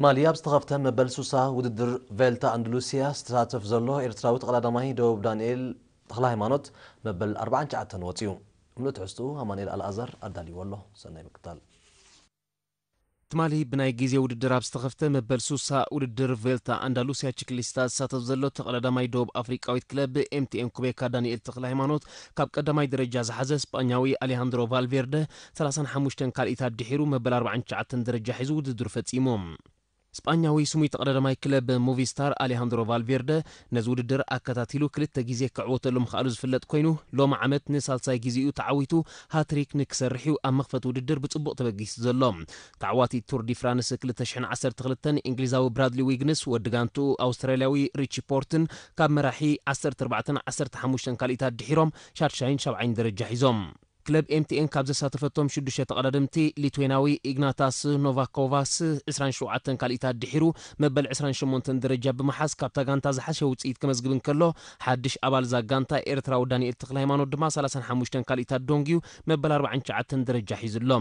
ትማሊ ኣብ ዝተኸፍተ መበል ሱሳ ውድድር ቬልታ ኣንድሉሲያ ዝተሳተፍ ዘሎ ኤርትራዊ ተቐዳዳማይ ደቡብ ዳንኤል ተኽለ ሃይማኖት መበል ኣርባዓን ትሽዓተን ወጺኡ። ምሉእ ትሕዝትኡ ኣማኑኤል ኣልኣዛር ኣዳልይዎ ኣሎ። ሰናይ ምክታል። ትማሊ ብናይ ግዜ ውድድር ኣብ ዝተኸፍተ መበል ሱሳ ውድድር ቬልታ ኣንዳሉሲያ ቺክሊስታ ዝሳተፍ ዘሎ ተቐዳዳማይ ደቡብ ኣፍሪቃዊት ክለብ ኤምቲኤን ኩቤካ ዳንኤል ተኽለ ሃይማኖት ካብ ቀዳማይ ደረጃ ዝሓዘ ስጳኛዊ ኣሌሃንድሮ ቫልቬርደ ሰላሳን ሓሙሽተን ካልኢታት ድሒሩ መበል ኣርባዓን ትሽዓተን ደረጃ ሒዙ ውድድር ፈጺሙ። ስጳኛዊ ስሙይ ተቐዳዳማይ ክለብ ሙቪስታር ኣሌሃንድሮ ቫልቬርደ ነዚ ውድድር ኣከታቲሉ ክልተ ግዜ ክዕወተሉ ምኽኣሉ ዝፍለጥ ኮይኑ፣ ሎሚ ዓመት ንሳልሳይ ግዜኡ ተዓዊቱ ሃትሪክ ንክሰርሕ እዩ ኣብ መኽፈቲ ውድድር ብጽቡቕ ተበጊሱ ዘሎ። ተዓዋቲ ቱር ዲ ፍራንስ ክልተ ሽሕን ዓሰርተ ክልተን እንግሊዛዊ ብራድሊ ዊግንስ፣ ወዲ ጋንትኡ ኣውስትራልያዊ ሪቺ ፖርትን ካብ መራሒ ዓሰርተ ኣርባዕተን ዓሰርተ ሓሙሽተን ካልኢታት ድሒሮም ሻድሻይን ሻብዓይን ደረጃ ሒዞም። ክለብ ኤምቲኤን ካብ ዘሳተፈቶም ሽዱሽተ ተቐዳደምቲ፣ ሊትዌናዊ ኢግናታስ ኖቫኮቫስ ዕስራን ሸውዓተን ካልኢታት ድሒሩ መበል ዕስራን ሸሞንተን ደረጃ ብምሓዝ ካብታ ጋንታ ዝሓሸ ውጽኢት ከመዝግብ እንከሎ፣ ሓድሽ ኣባል እዛ ጋንታ ኤርትራዊ ዳንኤል ተኽለ ሃይማኖት ድማ ሰላሳን ሓሙሽተን ካልኢታት ዶንግዩ መበል ኣርባዓን ትሽዓተን ደረጃ ሒዙ ኣሎ።